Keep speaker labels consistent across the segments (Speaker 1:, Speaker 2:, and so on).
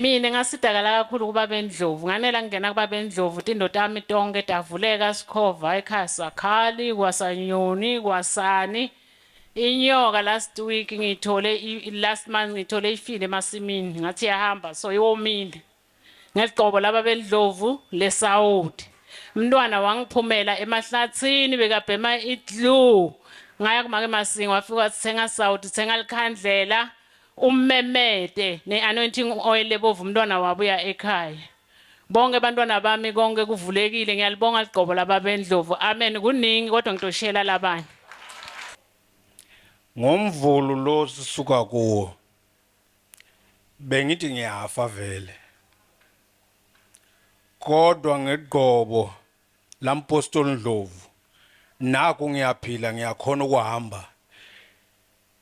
Speaker 1: Mina ngasidakala kakhulu kuba bendlovu nganela ngingena kuba bendlovu tindo tami tonke tavuleka sikhova ekhaya sakhali kwasanyoni kwasani inyoka last week ngiyithole last month ngiyithole ifile emasimini ngathi iyahamba so iwomile ngeligcobo laba bendlovu lesawudi umntwana wangiphumela emahlathini bekabhema iglue ngaya kumake masingo wafika wathenga sawudi thenga likhandlela ummemete ne-anointing oil ebovu umntwana wabuya ekhaya bonke abantwana bami konke kuvulekile ngiyalibonga ligcobo lababendlovu amen kuningi kodwa ngitoshiyela labanye
Speaker 2: Ngomvulo lo sisuka kuwo bengithi ngiyafa vele kodwa ngegqobo lampostoli Ndlovu naku ngiyaphila ngiyakhona ukuhamba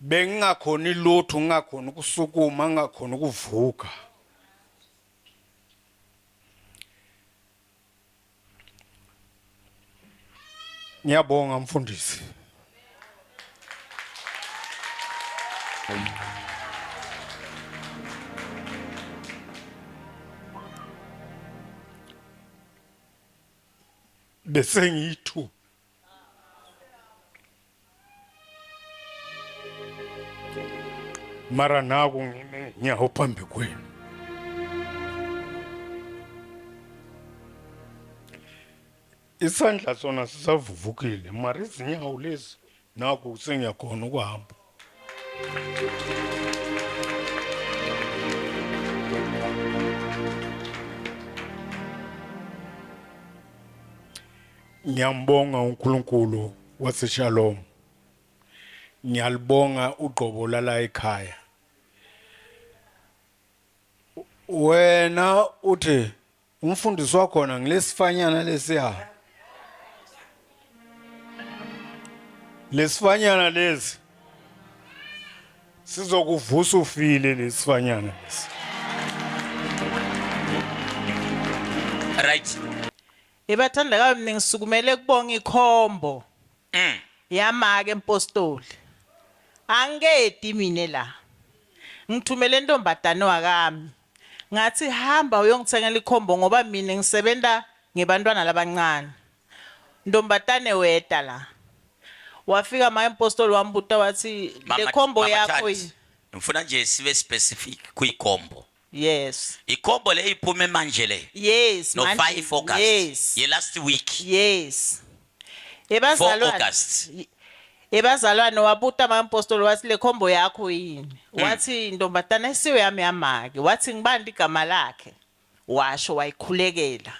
Speaker 2: Bengingakhoni lutho, ngingakhoni ukusukuma, ngingakhoni ukuvuka. Ngiyabonga mfundisi. Bese ngiyithu mara naku ngime nyawo phambi kwenu isandla sona sisavuvukile mara izinyawo lezi naku sengiyakhona ukuhamba Ngiyambonga uNkulunkulu waseShalom. Ngiyalibonga ugqobo lala ekhaya. Wena uthi umfundisi wakhona ngilesifanyana lesiya. Lesifanyana lesi sizokuvusa ufile lesifanyana lesi.
Speaker 3: Right.
Speaker 4: Ebathandekayo mina ngisukumele kubonga ikhombo. Mm. Yamake mpostoli. Angikedi mina la. Ngithumele intombazane wakami. Ngathi hamba uyongithengela ikhombo ngoba mina ngisebenza ngebantwana labancane. Ntombatane weta la. Wafika maye mpostoli wambuta wathi le khombo yakho
Speaker 3: Ngifuna nje sibe specific kuyikhombo.
Speaker 4: Yes.
Speaker 3: Ikhombo le iphume manje le.
Speaker 4: Yes.
Speaker 3: No 5 August.
Speaker 4: Yes.
Speaker 3: Ye last week.
Speaker 4: Yes.
Speaker 3: 4
Speaker 4: Ebazalwane.
Speaker 3: August.
Speaker 4: Ebazalwane wabuta mampostoli wathi le khombo yakho yini? Wathi ntombatana isiwe yami yamake. Wathi ngibani igama lakhe? Washo wayikhulekela.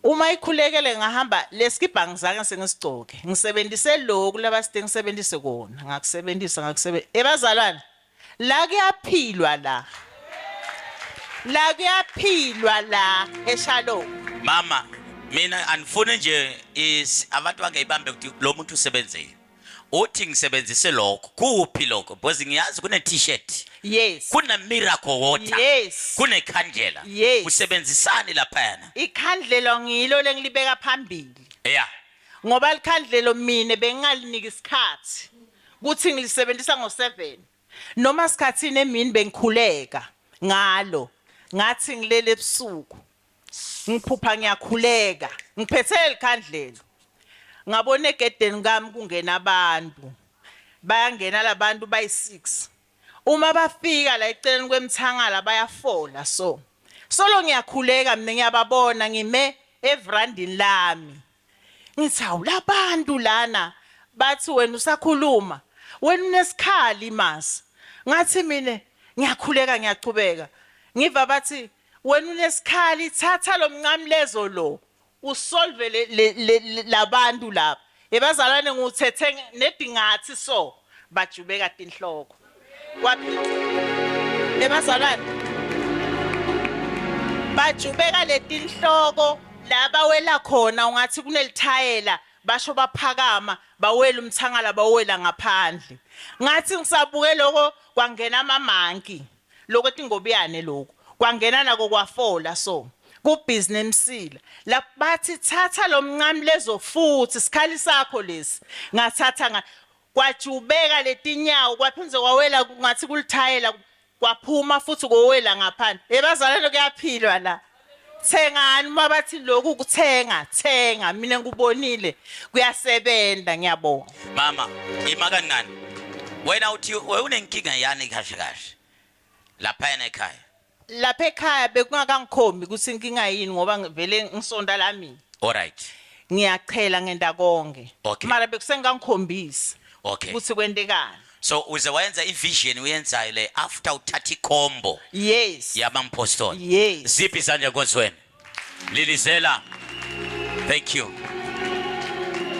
Speaker 4: Uma ikhulekele ngahamba lesikibha ngizange sengisigcoke. Ngisebenzise lokhu labasite ngisebenzise kona. Ngakusebenzisa ngakusebenzisa. Ebazalwane la kuyaphilwa la. La kuyaphilwa la eShalom.
Speaker 3: Mama mina andifuni nje is abantu bangayibambe ukuthi lo muntu usebenzile. Uthi ngisebenzise lokho. Kuphi lokho? Because ngiyazi kune t-shirt.
Speaker 4: Yes.
Speaker 3: Kune miracle water.
Speaker 4: Yes.
Speaker 3: Kune khandlela.
Speaker 4: Yes.
Speaker 3: Usebenzisani laphayana?
Speaker 4: Ikhandlela ngilo lengilibeka phambili.
Speaker 3: Yeah.
Speaker 4: Ngoba likhandlelo mina bengingaliniki isikhathi ukuthi ngilisebenzisa ngo7. Noma sikhathini emini bengikhuleka ngalo. Ngathi ngilele ebusuku. Ngiphupha ngiyakhuleka ngiphethe likhandlelo ngabona egedeni kami kungena abantu bayangena labantu bayi-6 uma bafika la eceleni kwemthangala bayafola so solo ngiyakhuleka mina ngiyababona ngime evrandini lami ngithi hawu labantu lana bathi wena usakhuluma wena unesikhali masi ngathi mina ngiyakhuleka ngiyachubeka ngiva bathi Wena unesikhali thatha lo mnqamlezo lo usolve le labantu laba. Ebazalwane ngiwuthethe nedingathi so bajubeka tinhloko. Kwaphila. Ebazalwane bajubeka letinhloko la bawela khona ungathi kunelithayela basho baphakama bawela umthangala bawela ngaphandle ngathi ngisabuke lokho kwangena amamanki Lokho etingobiyane lokhu kwangena nako kwafola so kubhizi nemsila la bathi thatha lo mnqamlezo futhi sikhali sakho lesi ngathatha nga kwajubeka letinyawo kwaphinde kwawela ngathi kulithayela Kwaphuma futhi kowela ngaphandle. Ebazalwane kuyaphilwa la. Thengani uma bathi lokhu kuthenga, thenga mina ngikubonile kuyasebenza ngiyabonga.
Speaker 3: Mama, ima kancane. Wena uthi unenkinga yani kahle kahle. Lapha ekhaya.
Speaker 4: Lapha ekhaya bekungakangikhombi ukuthi inkinga yini ngoba ngivele ngisonta la mina.
Speaker 3: All right.
Speaker 4: Ngiyachela ngenda konke.
Speaker 3: Okay.
Speaker 4: Mara bekusengangikhombisi
Speaker 3: Okay.
Speaker 4: ukuthi kwentekani.
Speaker 3: So uze wayenza ivision uyenzayo le after uthatha icombo
Speaker 4: Yes.
Speaker 3: yamampostoli.
Speaker 4: Yes.
Speaker 3: Ziphi izandla nkosweni? Lilizela. Thank you.